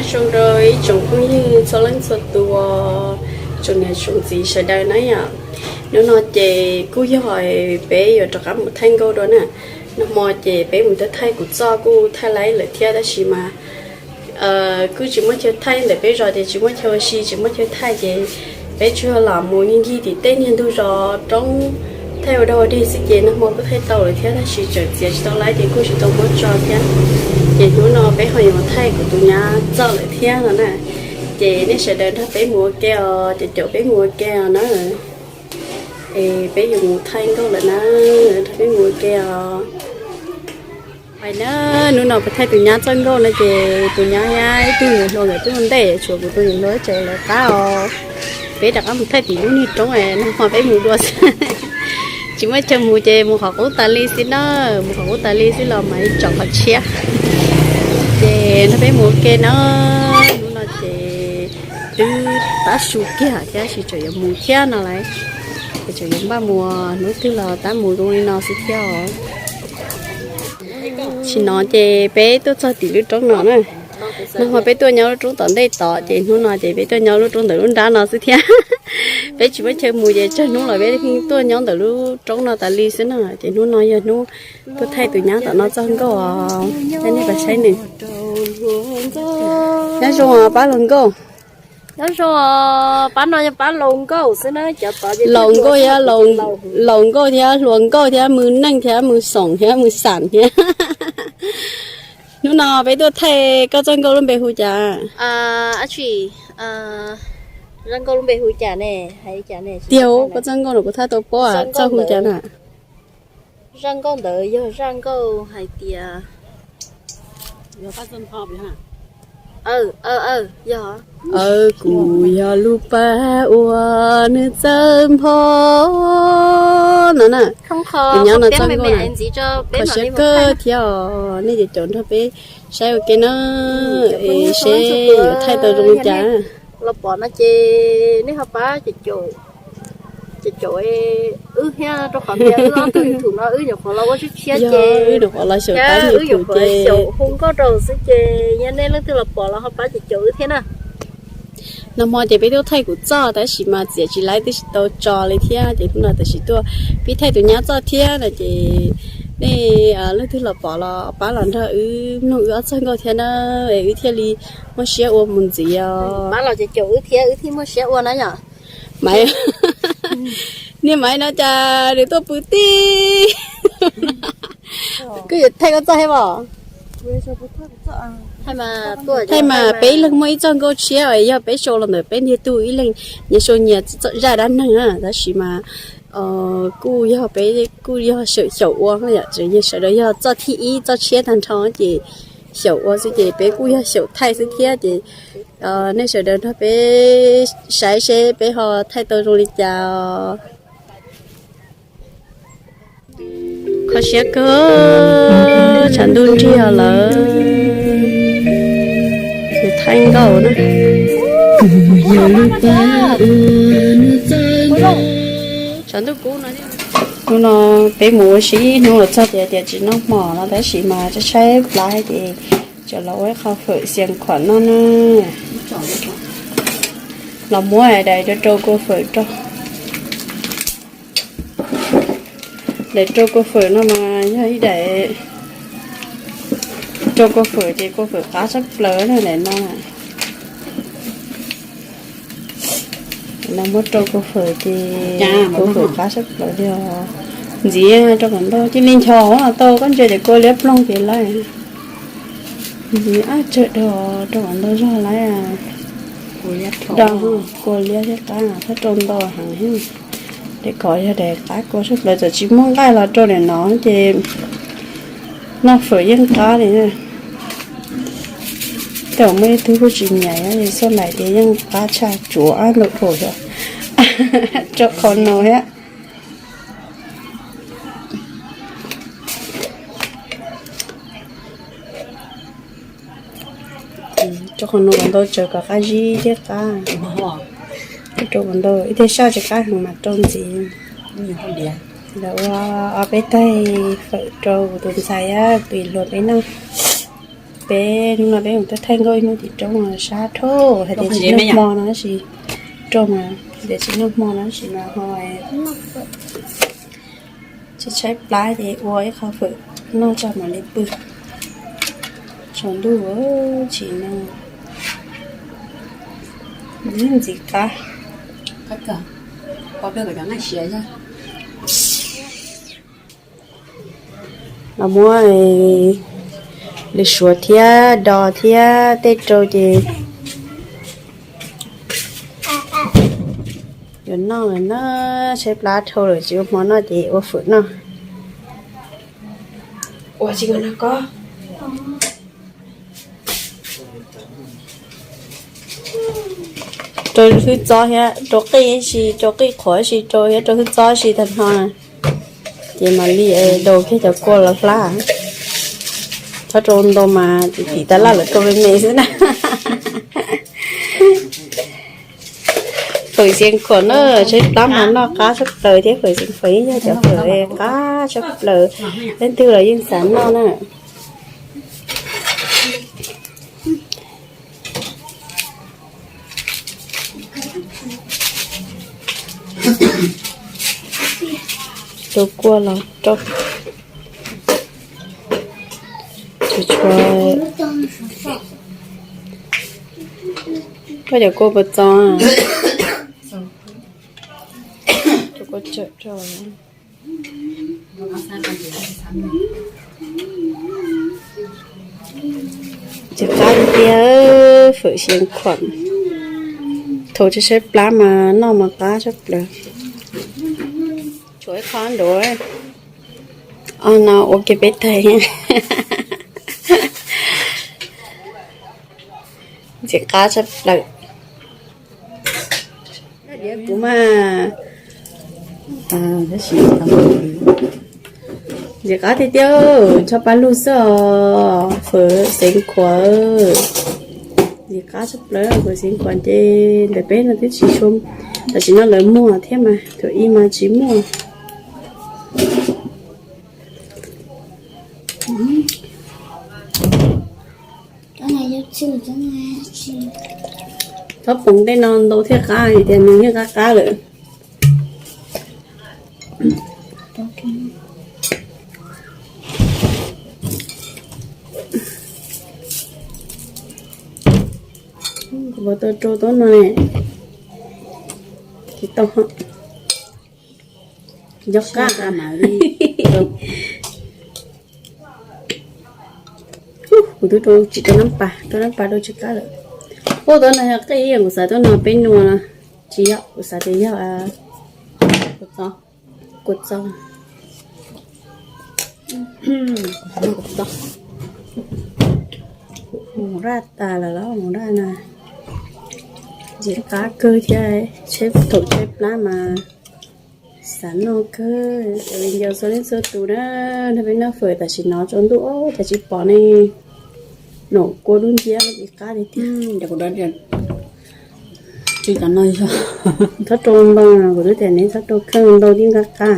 Zoo rau ib tsoom phooj ywg txhua leej txhua tus, tsoom niam tsoom txiv sawv daws na yom. Hnub no ces kuj yog peb yuav rov qab mus thaij nkauj dua na. Nag hmo ces peb mus thaij kuv txoj kuj thaij laib lawm thiab tab sis mas kuj tsis muaj chaw thaij ntawm peb zos ces tsis muaj chaw ua si tsis muaj chaw thaij ces peb tsuas lam mus ncig ncig tim tej niag ntug zos roob thaij ua dog ua dig xwb ces nag hmo kuj thaij tau lawm thiab tab sis tseem txiav tsis tau laib ces kuj tsis tau muab tso thiab. Ces hnub no peb ho yuav mus thaij kuv tus nyab txoj lawm thiab no na. Ces nej sawv daws nrog peb mus ua ke os, caum caum peb mus ua ke os na. Es peb yuav mus thaij nkauj lawm na, nrog peb mus ua ke os. Hais na, hnub no peb thaij tus nyab txoj nkauj no ces tus nyab thiab ib tug niam hluas nkawd twb ua ntej, tshuav kuv tus niam hluas tsev lawv qab os. Peb rov qab mus thaij tim lub niag roob es nag hmo peb mus dua xwb. Tsis muaj chaw mus ces mus qhov qub tas li xwb na, mus qhov qub tas li xwb los mam li tsom qhov tshiab. Ces nrog peb mus ua ke na, hnub no ces twb tab su kiag thiab sis tseem yuav mus thiab no lauj. Ces tseem yuav npaj mus, hnub twg los tab mus zoo li no xwb thiab os. Sim no ces peb tuaj txog tim lub roob no na. Nag hmo peb tuaj nyob lub roob tom ntej tod ces hnub no ces peb tuaj nyob lub roob ntawm lub nrab no xwb thiab. Peb tsis muaj chaw mus ces tsawg hnub los peb tuaj nyob ntawm lub roob no tas li xwb na. Ces hnub no yog hnub tuaj thaij tus nyab tom no txoj nkauj os. Coj nej pab saib nws. Nyob zoo pab laus nkauj. Nyob zoo, pab no yog pab laus nkauj xwb na, cov tod laus nkauj thiab, laus nkauj thiab hluas nkauj thiab, mus neej thiab, mus xoom thiab, mus xam thiab. Hnub no peb tuaj thaij koj txoj nkauj lub npe hu cas? Ab tsi, zaj nkauj lub npe hu cas ne? Tiag, koj txoj nkauj no kuv thaj tau paub, txoj hu cas na? Zaj nkauj ntawd yog zaj nkauj hais tias, yog, kuv yog lub pab uas nws txawj npho no na. Tus nyab no txoj nkauj na, kho siab kawg thiab os. Nej caum caum nrog peb saib ua ke na, es seb yuav thaij tau zoo li cas. Los pom no ces nej ho pab caum caum, caum caum wb thiab, rau qhov tias wb ob tug YouTube no wb nyuam qhuav los ua tshiab tshiab ces wb nyuam qhuav los xyaum tab wb nyuam qhuav xyaum hu nkauj rau xwb ces yog nej leej twg los pom los ho pab caum caum wb thiab na. Nag hmo ces peb tuaj thaij kuv txoj tab sis mas txiav tsis laib twb tsis tau tso li thiab ces hnub no tam sim tuaj pib thaij tus nyab txoj thiab no ces nej leej twg los pom los pab los nrog wb mloog wb ob txoj nkauj thiab na, es wb thiaj li muaj siab ua mus ntxiv os. Pab los caum caum wb thiab wb thiaj muaj siab ua na yom. Maiv, niag Maiv no cas nws tuaj pw tib, kuj yuav thaij koj txoj thiab os. Thaij mas peb leeg muaj ib txoj nkauj tshiab es yog peb sau los ntawm peb ntiag tug ib leeg nyias sau nyias zaj dab neeg na tab sis mas kuj yog peb kuj yog xyaum ua, sawv daws yog txoj thib ib txoj tshiab tag nrho ces xyaum ua xwb ces peb kuj yog xyaum thaij xwb thiab ces nej sawv daws nrog peb saib seb peb ho thaij tau zoo li cas os. Kho siab kawg, tshav ntuj nrig lawm, thaij nkauj na. Tshav ntuj kub no, hnub no peb mus ua si ib hnub los txog tias tias tsis noj hmo no tab sis mas tshaib tshaib plab ces tseem los ua ib qho fawm xias khuam noj na. Los muab daim rau rau kua fawm rau. Daim rau kua fawm no mas yog ib daim rau kua fawm ces kua fawm qab tshaj plaws na daim no. No muab rau kua fawm ces kua fawm qab tshaj plaws li os. Ntxiv rau qhov ntau cia li nchos tau koj ntsia ces kua liab ploog ces lawm. Ntxiv ab tsawg dhau rau qhov ntau zog lawm. Dhau kua liab thiab qab thab rau ntau heev. Daim ko yog daim qab kua tshaj plaws txawm tsis muaj nqaij los rau daim no ces noj fawm yeej qab li. Tej zaum muaj ib tug kuj tsis nyiam, yog xoj laim ces yeej qab tshaj tsuav ab ntu pum xyov rau qhov no thiab. Rau qhov no kom ntau tsawv kom qab zib thiab qab. Rau kom ntau ib teg saj tsis qab heev mas rau ntxiv. Lawv ua ob peb taig fawm rau kuv tus ntxhais pim hluas peb noj. Peb hnub no peb mus tuaj thaij nkauj ib hnub tim roob sab dhau, hais tias tsis noj hmo no tab sis, rau mas tias tsis noj hmo no tab sis mas ho tsis tshaib plab ces ua ib qho fawm noj tso mam li pw. Tsaus ntuj tsis noj. Ntxim qab. Los muab lwm suav thiab dos thiab tej rau ces yuav noj lawm na, tshaib plab dhau lawm tsis ua hmo noj ces ua fawm noj. Ua tsis ua no ko. Rau hwj txob thiab rau qij si, rau qij qhuav si, rau thiab rau hwj txob si tag nrho na. Ces mam li daus kiag cov kua los hlab. Txhob rau ntau mas tim tas laj lawv rau me me xwb na. Fawm xeev khuam na, tshaib plab mas noj qab tshaj plaws thiab fawm xeev khuam yeej yog cov fawm qab tshaj plaws, leej twg los yeej xav noj na. Rau kua los rau, tsuas koj cov kua puas txo? Rau kua tsawm rau. Ntxim qab tiag tiag, fawm xeev khuam, thaum tshaib tshaib plab mas noj mas qab tshaj plaws. Tshuav ib qho nruav, no ua ke peb tag. Ntxim qab tshaj plaws. Kuv mas, ntxim qab tiag tiag, tshaj pab lug xwb os, fawm xeev khuam. Ntxim qab tshaj plaws, fawm xeev khuam ces ntawm peb no twb tsis tshua, tam sim no lawv muag thiab mas thaum ub mas tsis muaj. Txhob poov tej no ntau thiaj qab, vim tias nws yeej qab qab lawm. Kuv tau rau tau no ne, tsis tau, nco qab. Kuv twb rau tsis tau nab pas, rau nab pas rau tsis qab lawm. Ub, tuab no yog qij, kuv xav tuab no peb nua no. Tsis yog, kuv xav tias yog kua txob. Mus raj tas lawm los mus raj na. Ntxim qab kawg thiab, thaum tshaib plab mas xav noj kawg. Ua li ntawd txhua leej txhua tus na, nrog peb noj fawm tam sim no tsaus ntuj, cas tsis pom nej noj kua dub nciab ntxim qab tiag tiag. Tsis kam no yog txhob rau ntau, kuv twb tias neb txhob rau kawg ntau tib nqaj qab.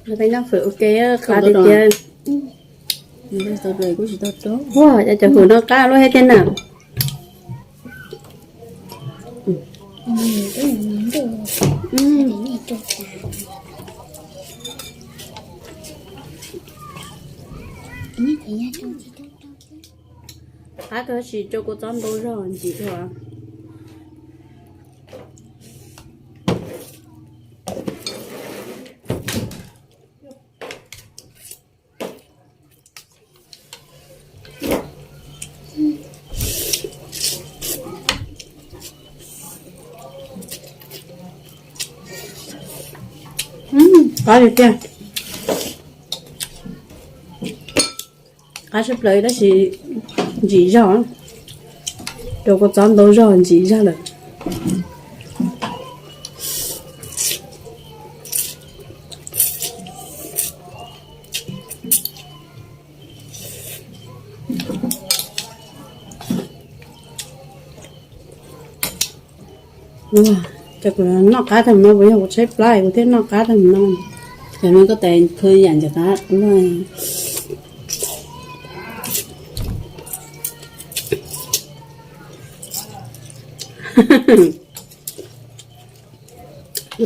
Nrog peb noj fawm ua ke qab tiag tiag. Ua cas cov fawm no qab luaj thiab tiag na. Qab kawg, tab sis rau kua txob ntau zog ntxim dhau. Qab tiag tiag. Qab tshaj plaws tab sis ntxim zog, rau kua txob ntau zog ntxim zog lawm. Ces kuv noj qab tag no, puas yog kuv tshaib plab kuv thiaj noj qab tag no? Ces no koj tes khw yam ntawm qab luaj. Kuv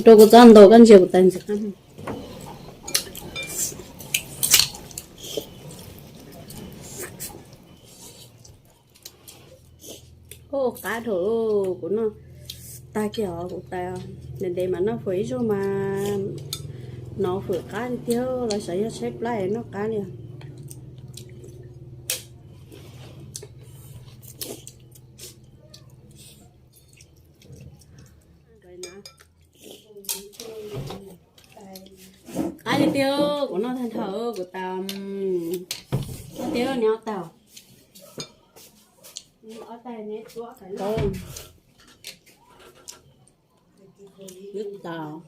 rau kuv txob ntau koj ntsia kuv tais ntxim qab. Ua qab dhau, kuv noj tag kiag os kuv tais. Ntev ntev mas noj fawm ib zaug mas hnov fawm qab li tiag, los xyov yog tshaib plab noj qab li. Qab li tiag, kuv noj tag nrho kuv tais. Noj tiag, neb ob tag. Wb tais.